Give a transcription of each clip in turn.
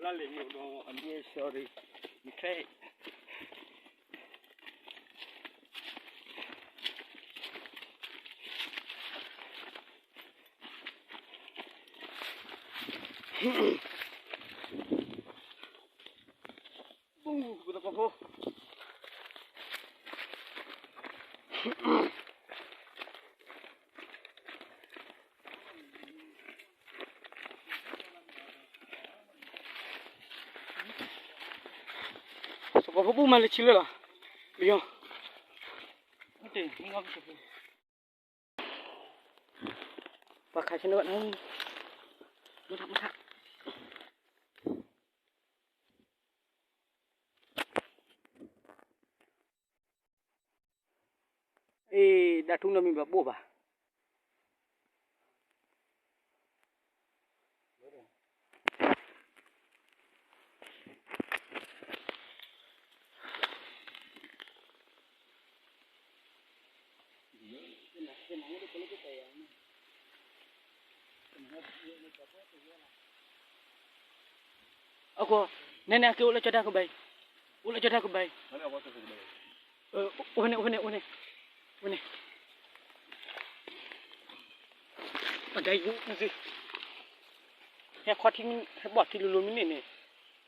လၢလံာ်မ့ၢ်ဒီး အမ့ၢ် sorry မ့ၢ်ခဲ သကိးဖိဘူၣ်မၤလၢဆံလၢလီၤ, ပယီၤ, ပှၤခးဆ့ၣ်နီၤ, မထးမထး, အ့ ဒၣ်ထူၣ်နီတမံၤဘၣ်ဘိၣ်ဘၣ်. အဃိ နဲန့ၣ် အက့ၤအိၣ်လၢကၠီတၢ်ကဘၣ်အံၤ, အိၣ်လၢကၠီတၢ်ကဘၣ်အံၤ, အိၣ်ဖဲန့ၣ် အိၣ်ဖဲန့ၣ် အိၣ်ဖဲန့ၣ်, ပဒဲယိၣ်, ဟဲခီထံ ဟဲဘီၣ်ထံလိၤလိၤမ့ၢ်န့ၣ်န့ၣ်,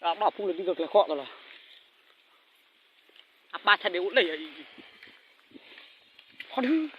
အဘၣ်ဖူလၢဒ်သိးကျဲဃီၣ်ကလီၤ, အပၢ်ဆၣ်ဒဲးအိၣ်လၢယၤအံၤ, ခီဒု